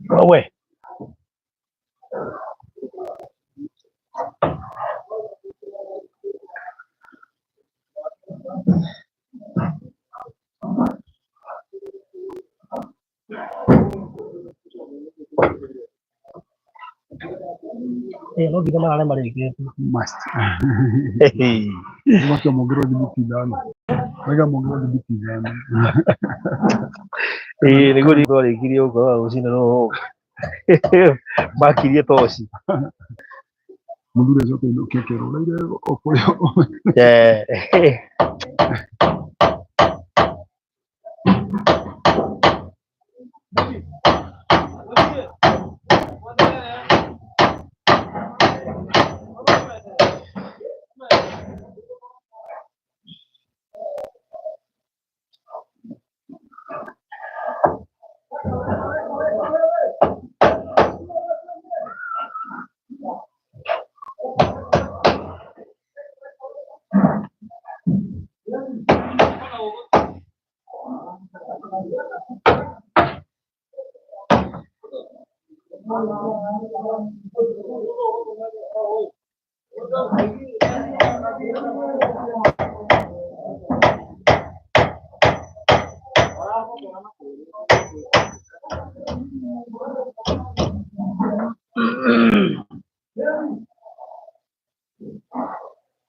We. No nginya marare marĩkĩtie. Must. Makia mongerwo thimiti ithano. Maiga mongerwo thimiti ithano. Ĩĩ nĩguo twarĩkirie gũkorwo rũcinĩ rũrũ makirie toci. Mũthuri acoke ainũke akerwo ũraire o kũrĩa.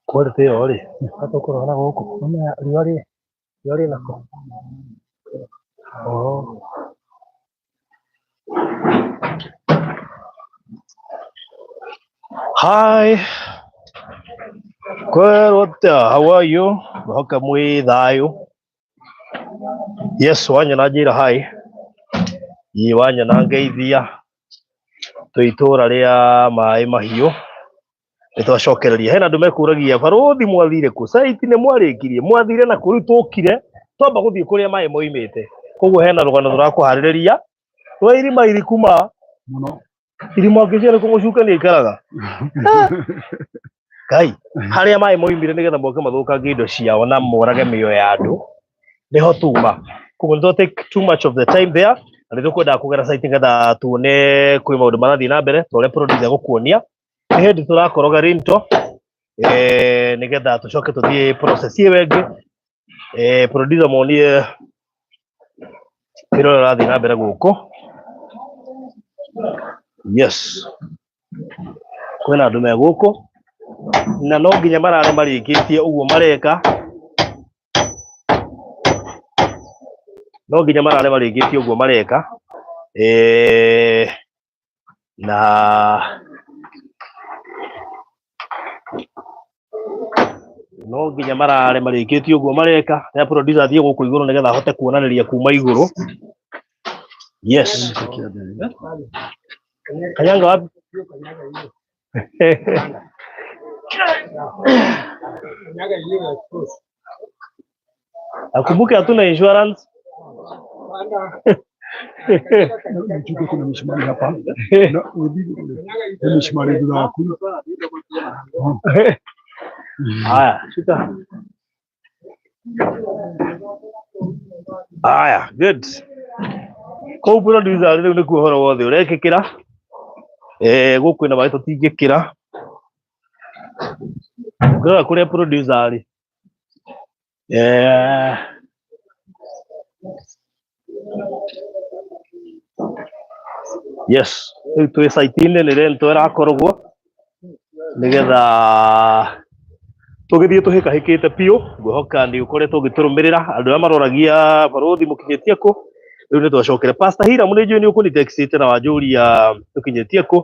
Quality ĩyo rĩ, tũkũrora na gũkũ nĩũmenya riũa rĩ riũa rĩnako. Oh. Hi. Kwĩrwo atĩa? How are you? Ngwĩhoka mwĩ thayũ. Yes, wanyona njĩra hi. Ĩ wanyona ngeithia. Twĩ itũra rĩa maĩ mahiũ. Nĩ twacokereria. Hena andũ mekũragia barũthi mwathire kũ? Site nĩ mwarĩkirie. Mwathire na kũ? Rĩu tũkire twamba gũthiĩ kũrĩa maĩ moimĩte. Koguo hena rũgano tũrakũharĩrĩria rwa irima iriku ma Mũno. Irima ngĩcia nĩ kũmũcuka nĩ aikaraga. Ngai, harĩa maĩ moimire nĩgetha moke mathũkangie indo ciao na morage mĩoyo ya andũ nĩho tuma. Koguo nĩ twa take too much of the time there na nĩ tũkwendaga kũgera site nĩgetha tuone kwĩ maũndũ marathiĩ na mbere ta ũrĩa producer egũkuonia. Nĩ hĩndĩ tũrakoroga rinto nĩgetha tũcoke tũthiĩ process ĩyo ĩngĩ. Producer muonie wĩra ũrĩa ũrathiĩ na mbere gũkũ. Yes, kwĩna andũ me gũkũ na no nginya marare marĩkĩtie ũguo mareka, no nginya marare marĩkĩtie ũguo mareka na no nginya marare marĩkĩtie ũguo mareka. Rĩrĩa producer athiĩ gũkũ igũrũ nĩgetha ahote kuonanĩria kuma igũrũ. Yes. Kanyanga wapi? Akumbuke hatuna insurance. Nichuke kuna mishumari hapa. Na urudi ni mishumari thutha waku. Haya, shika. Haya, good. Kũu producer rĩu nĩkuo ũhoro wothe ũrekĩkĩra. Gũkũ kwĩna maĩ tũtingĩkĩra. Ũngĩrora kũrĩa producer arĩ. Yes, rĩu twĩ site-inĩ nĩ rento ĩrakorogwo nĩgetha tũgĩthiĩ tũhĩkahĩkĩte biũ. Ngwĩhoka nĩ ũkoretwo ũgĩtũrũmĩrĩra. Andũ arĩa maroragia barũthi mũkinyĩtie kũ, rĩu nĩ twacokera. Pastor Hiram nĩ njũĩ nĩ ũkũnitextĩte na wanjũria tũkinyĩtie kũ.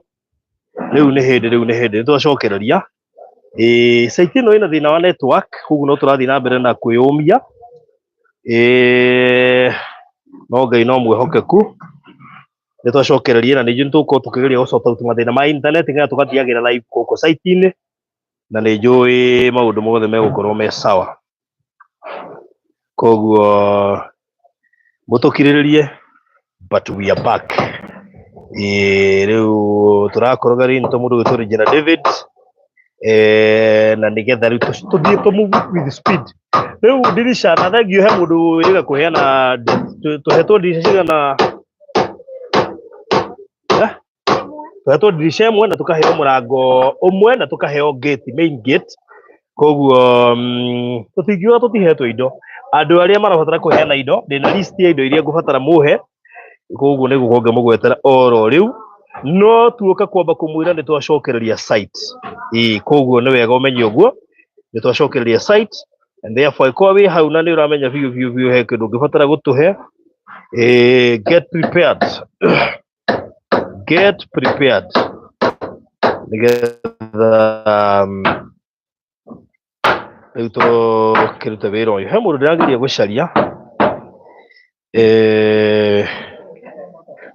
Rĩu nĩ hĩndĩ, rĩu nĩ hĩndĩ nĩ twacokereria. Site ĩno ĩna thĩna wa network, koguo no tũrathiĩ na mbere na kwĩyũmia. No Ngai no mwĩhokeku. Nĩ twacokereria na nĩ njũĩ nĩ tũgũkorwo tũkĩgeria gũ sort out mathĩna ma internet nĩgetha tũgathiagĩra live gũkũ site-inĩ na nĩ njũĩ maũndũ mothe megũkorwo me sawa. Koguo mũtũkirĩrĩrie but we are back. Rĩu tũrakoroga rinto mũndũ ũgwĩtwo Regina David na nĩgetha rĩu tũthiĩ tũ move with speed. Rĩu ndirisha na thengiũ he mũndũ wĩrĩga kũheana tũhetwo ndirisha cigana. Tũhetwo ndirisha ĩmwe na tũkaheo mũrango ũmwe na tũkaheo gate, main gate. Koguo tũtingiuga tũtihetwo indo. Andũ arĩa marabatara kũheana indo, ndĩna list ya indo iria ngũbatara mũhe, koguo nĩ ngũkorwo ngĩmũgwetera oro rĩu. No tuoka kwamba kũmwĩra nĩ twacokereria site. Ĩĩ, koguo nĩ wega ũmenye ũguo, nĩ twacokereria site and therefore ĩkorwo wĩ hau na nĩ ũramenya biũ biũ biũ he kĩndũ ũngĩbatara gũtũhe, get prepared. Get prepared nĩgetha rĩu tũkĩrute wĩra ũyũ. He mũndũ ndĩrageria gũcaria,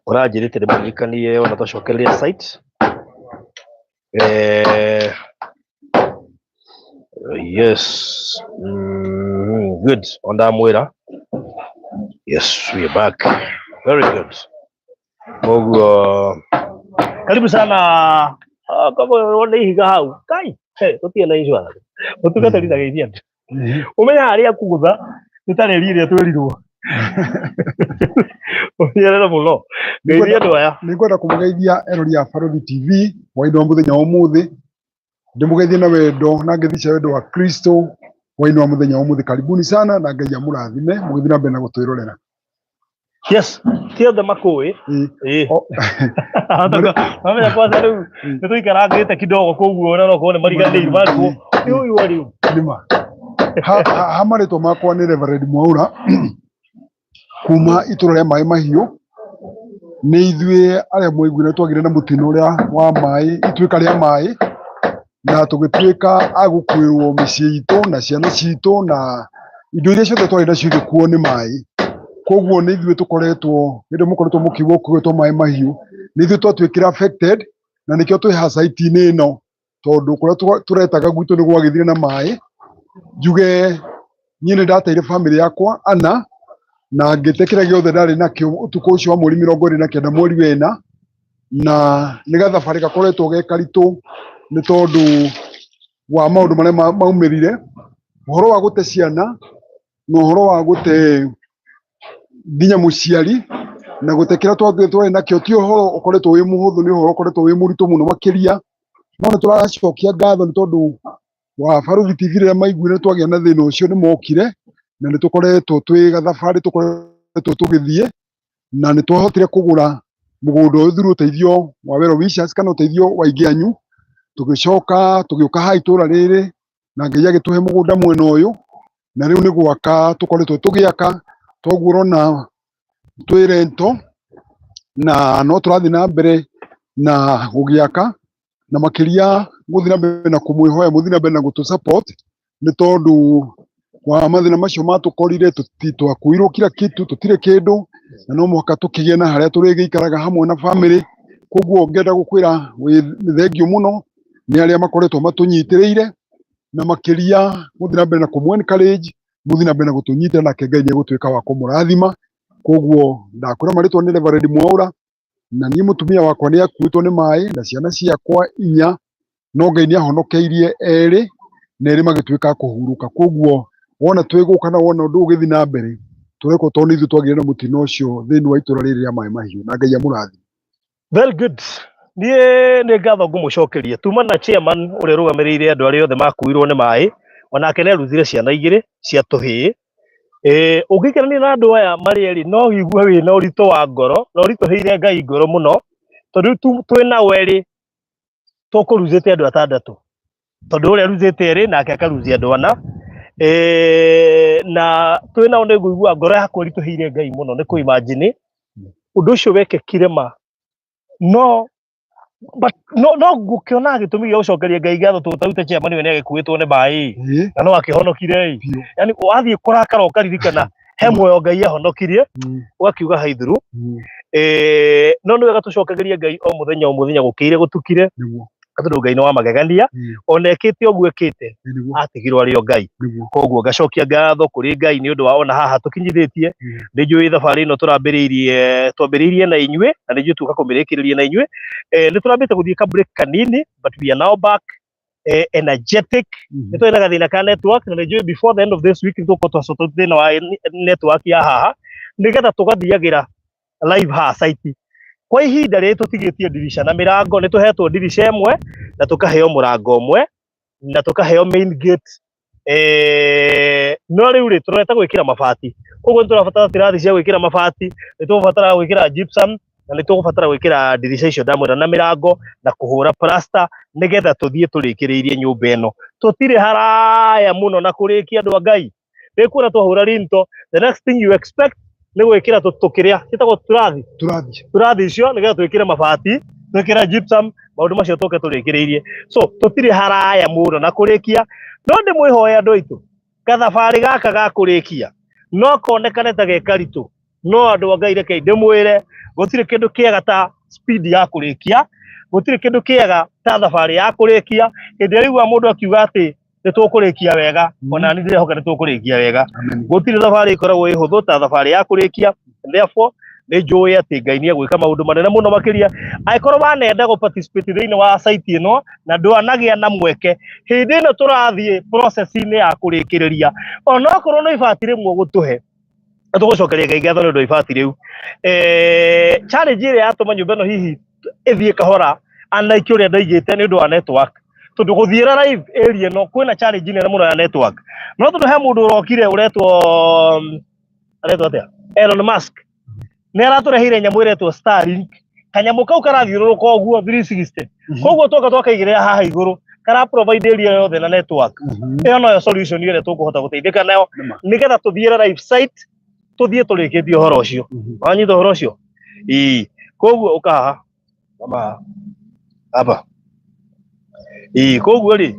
ũranjĩrĩte ndĩmũririkanie ona twacokereria site. Yes, good. Ondamwĩra. Yes, we are back. Very good. Koguo karibu sana. Ah, koguo nĩ ihiga hau. Kai, hey, tũtirĩ na insurance. Ũtungata rithageithia andũ. Ũmenye harĩa kũgũtha nĩ ta reri ĩrĩa twerirwo. Ũmenyerere mũno. Ngeithia andũ aya. Nĩ ngwenda kũmũgeithia erori a Barũthi TV hwaĩ-inĩ wa mũthenya wa ũmũthĩ. Ndĩmũgeithie na wendo na ngeithi cia wendo wa Kristo hwaĩ-inĩ wa mũthenya wa ũmũthĩ. Karibuni sana na Ngai amũrathime mũgĩthiĩ na mbere na gũtwĩrorera. Yes, ti othe makũĩ. Ĩĩ. Mamenya kwanza rĩu nĩ tũikarangĩte kidogo koguo ona no korwo nĩ mariganĩirwo marigwo nĩ ũyũ rĩu. Nĩma. Ha marĩtwa makwa nĩ Reverend Mwaura kuma itũra rĩa Maĩ Mahiũ. Nĩ ithuĩ arĩa mwaiguire twagĩire na mũtino ũrĩa wa maĩ, ituĩka rĩa maĩ, na tũgĩtuĩka a gũkuĩrwo mĩciĩ itũ na ciana citũ na indo iria ciothe twarĩ nacio igĩkuo nĩ maĩ. Koguo nĩ ithuĩ tũkoretwo, hĩndĩ mũkoretwo mũkiuga ũkuĩtwo Maĩ Mahiũ, nĩ ithuĩ twatuĩkire affected na nĩkĩo twĩ haha site-inĩ ĩno, tondũ kũrĩa tũretaga gwitũ nĩ gwagĩthire na maĩ. Njuge niĩ nĩ ndateire bamĩrĩ yakwa ana na ngĩte kĩrĩa gĩothe ndarĩ nakĩo ũtukũ ũcio wa mweri 29 mweri wa ĩna, na nĩ gathabarĩ gakoretwo ge karitũ nĩ tondũ wa maũndũ marĩa maumĩrire, ũhoro wa gũte ciana na ũhoro wa gũte nginya mũciari na gũte kĩrĩa twarĩ nakĩo ti ũhoro ũkoretwo wĩ mũhũthũ, nĩ ũhoro ũkoretwo wĩ mũritũ mũno makĩria. No nĩ tũracokia ngatho nĩ tondũ wa Barũthi TV rĩrĩa maiguire twagĩa na thĩna ũcio nĩ mokire, na nĩ tũkoretwo twĩ gathabarĩ tũkoretwo tũgĩthiĩ, na nĩ twahotire kũgũra mũgũnda ũyũ through ũteithio wa well wishers kana ũteithio wa aingĩ anyu. Tũgĩcoka tũgĩũka haha itũra rĩrĩ na Ngai agĩtũhe mũgũnda mwena ũyũ, na rĩu nĩ gwaka tũkoretwo tũgĩaka. Toguo ũrona twĩ rento na no tũrathiĩ na mbere na gũgĩaka, na makĩria gũthiĩ na mbere na kũmwĩhoya mũthiĩ na mbere na gũtũ support nĩ tondũ wa mathĩna macio matũkorire, twakuirwo kila kitu, tũtirĩ kĩndũ, na no mũhaka tũkĩgĩe na harĩa tũrĩgĩikaraga hamwe na family. Koguo ngenda gũkwĩra wĩ thengiũ mũno nĩ arĩa makoretwo matũnyitĩrĩire, na makĩria mũthiĩ na mbere na kũmũ encourage, mũthiĩ na mbere na gũtũnyitĩra, nake Ngai nĩ egũtuĩka wa kũmũrathima. Koguo ndakwĩra marĩtwa nĩ Reverend Mwaura, na niĩ mũtumia wakwa nĩ akuĩtwo nĩ maĩ na ciana ciakwa inya, no Ngai nĩ ahonokeirie erĩ na erĩ magĩtuĩka a kũhurũka. Koguo wona twĩ gũka na wona ũndũ ũgĩthiĩ na mbere, tũrekwo tondũ nĩ ithuĩ twagĩire na mũtino ũcio thĩinĩ wa itũra rĩrĩ rĩa Maĩ Mahiũ, na Ngai amũrathime. Very good. Niĩ nĩ ngatho ngũmũcokeria. Tuma na chairman ũrĩa ũrũgamĩrĩire andũ arĩa othe makuirwo nĩ maĩ, onake nĩ arutire ciana igĩrĩ cia tũhĩĩ. Ũngĩikarania na andũ aya marĩ erĩ no ũigue wĩna ũritũ wa ngoro, na ũritũhĩire Ngai ngoro mũno, tondũ rĩu twĩ nao erĩ tũkũruzĩte andũ atandatũ, tondũ ũrĩa aruzĩte erĩ nake akaruzia andũ ana. Na twĩ nao nĩ ngũigua ngoro yakwa ĩritũhĩire Ngai mũno nĩ kũ imagine ũndũ ũcio wekĩkire ma. No but no ngũkĩona gĩtũmi gĩa gũcokeria Ngai ngatho tondũ tarĩu ta chairman ũyũ nĩ agĩkuĩtwo nĩ maĩ na no akĩhonokire ĩ. Yani wathiĩ kũrakara ũkaririkana he muoyo Ngai ahonokirie, ũgakiuga haithuru. No nĩ wega tũcokagĩrie Ngai o mũthenya o mũthenya gũkĩire gũtukire, tondũ Ngai nĩ wa magegania, ona ekĩte ũguo ekĩte atigirwo arĩ o Ngai. Koguo ngacokia ngatho kũrĩ Ngai nĩ ũndũ wa ona haha tũkinyithĩtie. Nĩ njũĩ thabarĩ ĩno tũrambĩrĩirie, twambĩrĩirie na inyuĩ na nĩ njũĩ tũka kũmĩrĩkĩrĩria na inyuĩ. Nĩ tũrambĩte gũthiĩ ka break kanini, but we are now back, energetic. Nĩ tũrĩ na gathĩna ka network na nĩ njũĩ before the end of this week nĩ tũgũkorwo twasort out thĩna wa network ya haha, nĩgetha tũgathiagĩra live haha site. Kwa ihinda rĩrĩ tũtigĩtie ndirica na mĩrango, nĩ tũhetwo ndirica ĩmwe na tũkaheo mũrango ũmwe na tũkaheo main gate. No rĩu rĩ, tũrorete gwĩkĩra mabati, koguo nĩ tũrabatara tirathi cia gwĩkĩra mabati, nĩ tũgũbatara gwĩkĩra gypsum na nĩ tũgũbatara gwĩkĩra ndirica icio ndamwĩra na mĩrango na kũhũra plaster nĩgetha tũthiĩ tũrĩkĩrĩirie nyũmba ĩno. Tũtirĩ haraya mũno na kũrĩkia, andũ a Ngai. Rĩkuona twahũra rinto, the next thing you expect nĩ gwĩkĩra tũkĩrĩa ciĩtagwo turathi. Turathi. Turathi icio nĩgetha twĩkĩre mabati, twĩkĩre gypsum, maũndũ macio tũke tũrĩkĩrĩirie. So tũtirĩ haraya mũno na kũrĩkia, no ndĩmwĩhoe andũ aitũ, gathabarĩ gaka ga kũrĩkia no konekane ta ge karitũ, no andũ a Ngai rekei ndĩmwĩre, gũtirĩ kĩndũ kĩega ta speed ya kũrĩkia, gũtirĩ kĩndũ kĩega ta thabarĩ ya kũrĩkia. Hĩndĩ ĩrĩa ũiguaga mũndũ akiuga atĩ nĩ tũkũrĩkia wega, ona niĩ ndĩrehoka nĩ tũkũrĩkia wega. Amen. Gũtirĩ thabarĩ ĩkoragwo ĩ hũthũ ta thabarĩ ya kũrĩkia. Therefore nĩ njũĩ atĩ Ngai nĩ egwĩka maũndũ manene mũno makĩria. Angĩkorwo wanenda gũ participate thĩinĩ wa site ĩno na ndwanagĩa na mweke, hĩndĩ ĩno tũrathiĩ process-inĩ ya kũrĩkĩrĩria, onokorwo no ibati rĩmwe ũgũtũhe, na tũgũcokeria Ngai ngatho nĩ ũndũ wa ibati rĩu. Challenge ĩrĩa yatũma nyũmba ĩno hihi ĩthiĩ kahora unlike ũrĩa ndaigĩte nĩ ũndũ wa network, tondũ gũthiĩra live area ĩno kwĩna challenge nene mũno ya network. No tondũ he mũndũ ũrokire ũretwo aretwo atĩa, Elon Musk, nĩ aratũreheire nyamũ ĩretwo Starlink. Kanyamũ kau karathiũrũrũka ũguo 360, koguo twoka twakaigĩrĩra haha igũrũ, kara provide area yothe na network. Ĩyo noyo solution ĩrĩa tũkũhota gũteithĩka nayo nĩgetha tũthiĩre live site, tũthiĩ tũrĩkĩtie ũhoro ũcio. Wanyita ũhoro ũcio? Ĩĩ, koguo ũka haha mama hapa. Ĩĩ, koguo rĩ,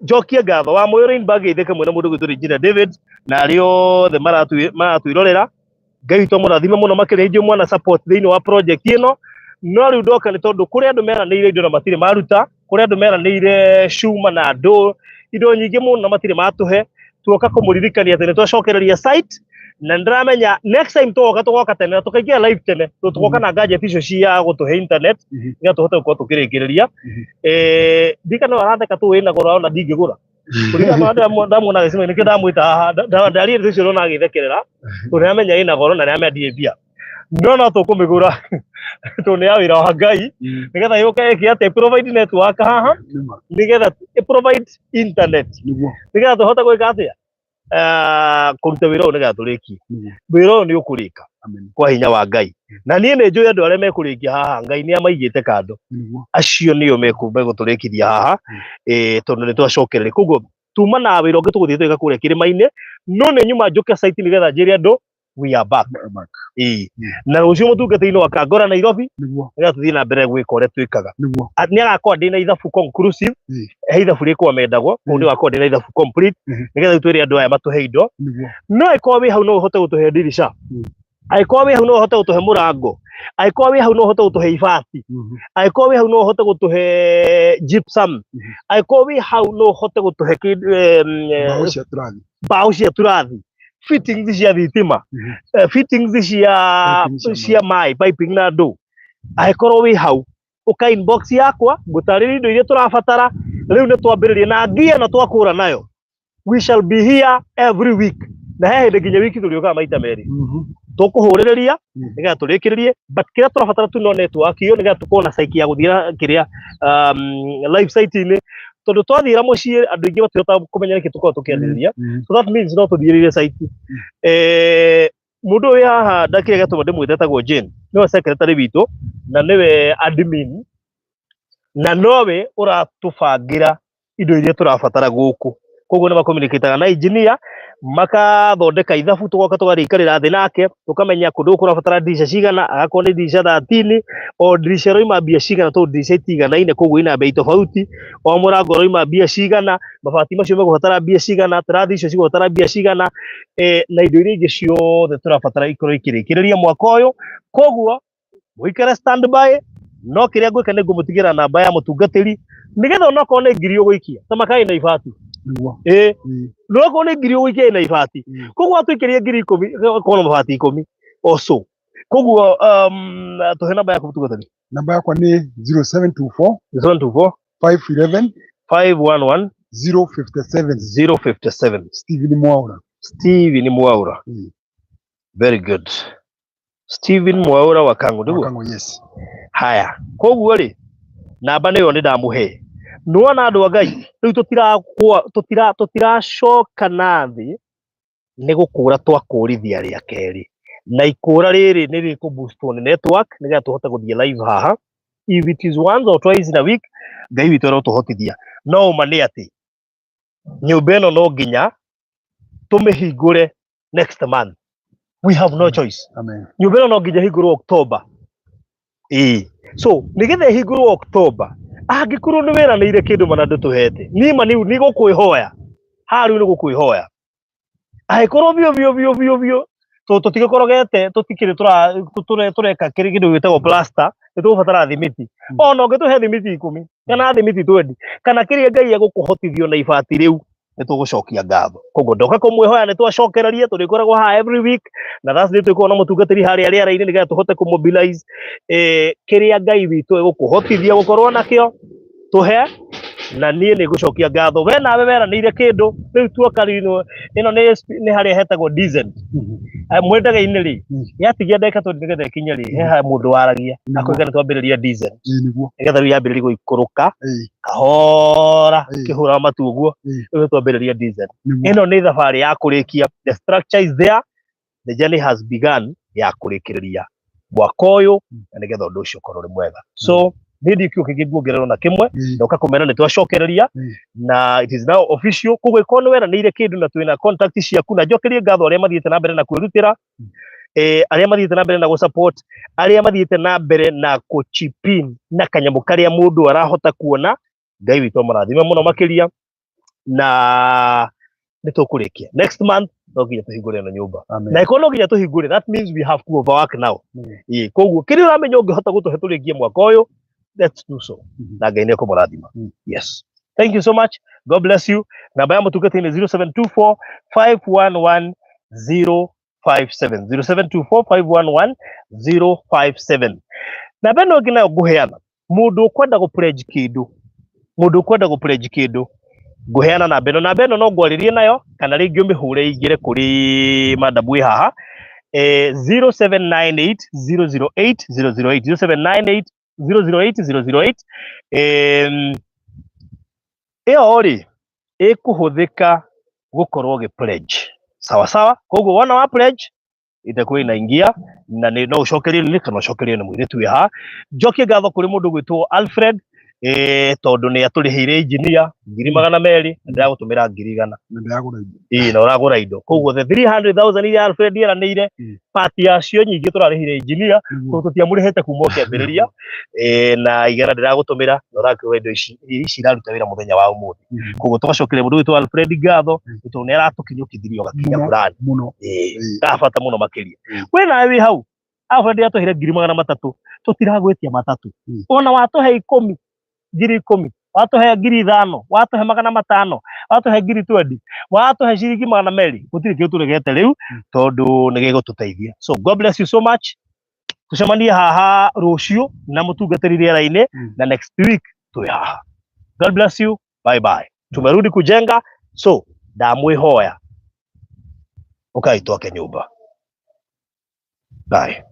njokie ngatho wa Moyo Rainbow geithĩke mwena mũndũ gwitũ Regina David na arĩa othe maratwĩrorera. Ngai witũ amũrathime mũno makĩria, inyuĩ mwana support thĩinĩ wa project ĩno. No rĩu ndoka nĩ tondũ kũrĩ andũ meranĩire indo na matirĩ maruta, kũrĩ andũ meranĩire cuma na ndũ, indo nyingĩ mũno na matirĩ matũhe. Tuoka kũmũririkania atĩ nĩ twacokereria site, na nĩndĩramenya next time tũgoka, tũgoka tene na tũkaingĩra live tene, tondũ tũgoka na gadget icio cia gũtũhe internet nĩgetha tũhote gũkorwo tũkĩrĩkĩrĩria. Ndikana aratheka tu wĩna goro ona ndingĩgũra kũringana na ndamuona gĩcigo nĩkĩo ndamwĩta haha, ndaria ndeto icio ndona agĩthekerera, tondũ nĩamenya ĩna goro na nĩamenya ndirĩ mbia, no no tũkũmĩgũra tondũ nĩ ya wĩra wa Ngai, nĩgetha yũke ĩke atĩ provide network haha, nĩgetha ĩ provide internet, nĩgetha tũhote gwĩka atĩa, kũruta wĩra ũyũ nĩgetha tũrĩkie. Wĩra ũyũ nĩ ũkũrĩka kwa hinya wa Ngai, na niĩ nĩ njũĩ andũ arĩa mekũrĩkia haha Ngai nĩ amaigĩte kando, acio nĩo megũtũrĩkithia haha, tondũ nĩ twacokereria. Koguo tuma na wĩra ũngĩ tũgũthiĩ twĩka kũrĩa kĩrĩma-inĩ, no nĩ nyuma njũke site nĩgetha njĩre andũ we are back. Ĩĩ, na rũciũ mũtungatĩri-inĩ wa Kangora Nairobi, nĩgetha tũthiĩ na mbere gwĩka ũrĩa twĩkaga. Nĩ agakorwo ndĩ na ithabu conclusive, he ithabu rĩkwa mendagwo kũu, nĩ gakorwo ndĩ na ithabu complete, nĩgetha rĩu twĩre andũ aya matũhe indo. No angĩkorwo wĩ hau no ũhote gũtũhe ndirica, angĩkorwo wĩ hau no ũhote gũtũhe mũrango, angĩkorwo wĩ hau no ũhote gũtũhe ibati, angĩkorwo wĩ hau no ũhote gũtũhe gypsum, angĩkorwo wĩ hau no ũhote gũtũhe Mbaũ cia turathi, mbaũ cia turathi, fittings cia thitima, fittings cia Piping cia cia maĩ, piping na ndũ, angĩkorwo wĩ hau ũka inbox yakwa ngũtarĩrie indo iria tũrabatara. Rĩu nĩ twambĩrĩria na ngia ĩno twakũra nayo, we shall be here every week, na he hĩndĩ nginya wiki tũrĩũkaga maita merĩ, tũkũhũrĩrĩria nĩgetha tũrĩkĩrĩrie. But kĩrĩa tũrabatara tu no network ĩyo, nĩgetha tũkorwo na site ya gũthiĩra kĩrĩa live site-inĩ, tondũ twathiĩra mũciĩ andũ aingĩ matihotaga kũmenya nĩkĩ tũkoragwo tũkĩanĩrĩria. So that means no tũthiĩrĩire site. Mũndũ ũyũ wĩ haha ndakĩrĩa gĩatũma ndĩmwĩte etagwo Jane, nĩwe secretary witũ na nĩwe admin na nowe ũratũbangĩra indo iria tũrabatara gũkũ. Koguo nĩ macommunicataga na engineer makathondeka ithabu, tũgoka tũkarĩikarĩra thĩ nake, tũkamenya kũndũ gũkũ ũrabatara ndirica cigana, agakorwo nĩ ndirica 13, o ndirica ĩroima mbia cigana, tondũ ndirica itiganaine koguo ina bei tofauti, o mũrango ũroima mbia cigana, mabati macio megũbatara mbia cigana, tũrathi icio cigũbatara mbia cigana, na indo iria ingĩ ciothe tũrabatara ikorwo ikĩrĩkĩrĩria mwaka ũyũ. Koguo mũikare standby, no kĩrĩa ngwĩka nĩ ngũmũtigĩra namba ya mũtungatĩri, nĩgetha onokorwo nĩ ngiri ũgũikia ta makai na ibati. Ĩĩ, no okorwo nĩ ngiri ũgũikia ĩna ibati, koguo atũikĩrie ngiri 10 ĩgakorwo na mabati 10 or so. Koguo tũhe namba yaku, mũtungatĩri. Namba yakwa nĩ 0724 724 511 511 057. 057. Stephen Mwaura. Steven Mwaura. Very good. Stephen Mwaura wa Kang'u nĩguo? Wakango, yes. Haya, koguo rĩ, namba nĩyo nĩ ndamũhe. Nĩwona andũ a Ngai, rĩu tũtirakũa, tũtiracoka na thĩ, nĩ gũkũra twakũrithia rĩa kerĩ. Na ikũra rĩrĩ nĩ rĩkũ-boostwo nĩ network nĩgetha tũhote gũthiĩ live haha. If it is once or twice in a week, Ngai witũ arotũhotithia. No ũma nĩ atĩ nyũmba ĩno no nginya tũmĩhingũre next month. We have no choice. Amen. Nyũmba ĩno no nginya ĩhingũrwo October. Ĩĩ. So nĩgetha ĩhingũrwo October, angĩkorwo nĩ wĩranĩire kĩndũ mana ndũtũhete, niĩ ma nĩ gũkwĩhoya. Haha rĩu nĩ gũkwĩhoya. Angĩkorwo biũ biũ biũ biũ biũ tũtigĩkorogete, tũtikĩrĩ tũreka kĩrĩ kĩndũ gĩtagwo plaster, nĩ tũgũbatara thimiti. Ona ũngĩtũhe thimiti 10 kana thimiti 20 kana kĩrĩa Ngai egũkũhotithio na ibati rĩu, nĩ tũgũcokia ngatho. Koguo ndoka kũmwĩhoya nĩ twacokereria, tũrĩkoragwo haha every week, na Thursday tũkoragwo na mũtungatĩri harĩa rĩera-inĩ nĩgetha tũhote kũmobilize kĩrĩa Ngai witũ egũkũhotithia gũkorwo nakĩo, tũhe, na niĩ nĩ ngũcokia ngatho. We nawe weranĩire kĩndũ, rĩu tuoka rĩu ĩno nĩ harĩa hetagwo descent. Mwendage-inĩ rĩ, yatigia ndagĩka twenty nĩgetha ĩkinye rĩ, he mũndũ waragia, akoiga nĩ twambĩrĩria descent. Ĩĩ nĩguo. Nĩgetha rĩu yambĩrĩrie gũikũrũka, Ĩĩ. kahora, Ĩĩ. kĩhũra matu ũguo, Ĩĩ. rĩu twambĩrĩria descent. Nĩguo. Ĩno nĩ thabarĩ ya kũrĩkia. The structure is there, the journey has begun ya kũrĩkĩrĩria mwaka ũyũ, na nĩgetha ũndũ ũcio ũkorwo ũrĩ mwega. So niĩ ndikĩũĩ kĩngĩ nguongerera ona kĩmwe, Ĩĩ. ndoka kũmera nĩ twacokereria, Ĩĩ. na it is now official. Koguo ĩkorwo nĩ weranĩire kĩndũ na twĩna contact ciaku, na njokerie ngatho arĩa mathiĩte na mbere na kwĩrutĩra, arĩa mathiĩte na mbere na gũ-support, arĩa mathiĩte na mbere na kũ-chip in na kanyamũ karĩa mũndũ arahota kuona. Ngai witũ amũrathime mũno makĩria, na nĩ tũkũrĩkia next month no nginya tũhingũre ĩno nyũmba. Amen. Na ĩkorwo no nginya tũhingũre, that means we have to overwork now. Ĩĩ, koguo kĩrĩa ũramenya ũngĩhota gũtũhe tũrĩkie mwaka ũyũ, let's do so. Na Ngai nĩ ekũmũrathima. Yes, thank you so much, God bless you. Namba ya mũtungati nĩ 0724 511 057, 0724 511 057. Namba ĩno ĩngĩ nayo ngũheana, mũndũ ũkwenda gũ pledge kĩndũ, mũndũ ũkwenda gũ pledge kĩndũ, ngũheana namba ĩno. Namba ĩno no ngwarĩrie nayo kana rĩngĩ ũmĩhũre ĩingĩre kũrĩ madam wĩ haha, 0798 008 008, 0798 008 008. Ĩyo rĩ ĩkũhũthĩka gũkorwo gĩ pledge, sawa sawa. Koguo wona wa pledge itakuwa inaingia na nĩ no ũcokerio nĩ kana ũcokerio nĩ mũirĩtu wĩ haha. Njokie ngatho kũrĩ mũndũ gwĩtwo Alfred, tondũ nĩ atũrĩhĩire engineer 200,000, na ndĩragũtũmĩra 100,000. Na ndĩragũra indo. Ĩĩ, na ũragũra indo. Koguo the 300,000 iria Alfred eranĩire, part yacio nyingĩ tũrarĩhire engineer, Nĩguo. tondũ tũtiamũrĩhĩte kuma o kĩambĩrĩria, na 100 ndĩragũtũmĩra na ũrakĩgũra indo ici, ici iraruta wĩra mũthenya wa ũmũthĩ. Koguo tũgacokeria mũndũ witũ Alfred ngatho, tondũ nĩ aratũkinyũkithirie ũgakinya Mũno. fulani. Mũno. Ĩĩ, Ĩĩ. kabata mũno makĩria. Ĩĩ. We nawe wĩ hau, Alfred atũheire 300,000, tũtiragwĩtia matatũ. Ona watũhe 10, 10,000, watũhe 5,000, watũhe 500, watũhe 20,000, watũhe ciringi 200, gũtirĩ kĩndũ tũregete rĩu, tondũ nĩ gĩgũtũteithia. So God bless you so much. Tũcemanie haha rũciũ na mũtungatĩri rĩera-inĩ, na next week twĩ haha. God bless you. Bye bye. Tumerudi kujenga, so ndamwĩhoya ũkai twake nyũmba. Bye.